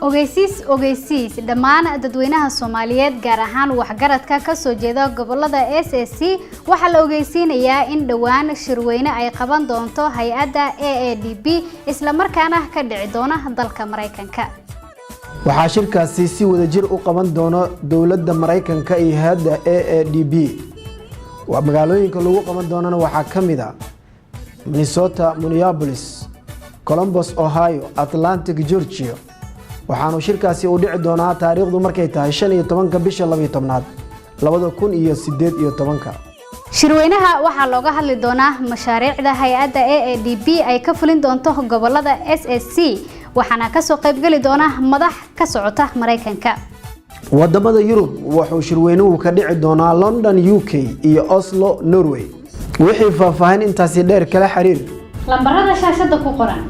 Ogeysiis, ogeysiis! Dhammaan dadweynaha Soomaaliyeed, gaar ahaan waxgaradka ka soo jeeda gobolada SSC, waxaa la ogeysiinayaa in dhowaan shirweyne ay qaban doonto hay-adda AADB, islamarkaana ka dhici doona dalka Maraykanka. Waxaa shirkaasi si wadajir u qaban doono dowladda Maraykanka iyo hay-adda AADB. Magaalooyinka lagu qaban doonana waxaa ka mid ah Minnesota, Minneapolis, Columbus, Ohio, Atlanta, Georgia. Waxaanu shirkaasi u dhici doonaa taariikhdu markay tahay 15-ka bisha 12-aad 2018-ka. Shirweynaha waxaa looga hadli doonaa mashaariicda hay-adda AADB ay ka fulin doonto gobolada SSC, waxaana kasoo qaybgeli doona madax ka socota Maraykanka. Wadamada Yurub wuxuu shirweynuhu ka dhici doonaa London, UK iyo Oslo, Norway. Wixii faahfaahin intaasi dheer, kala xiriir lambarada shaashada ku qoran.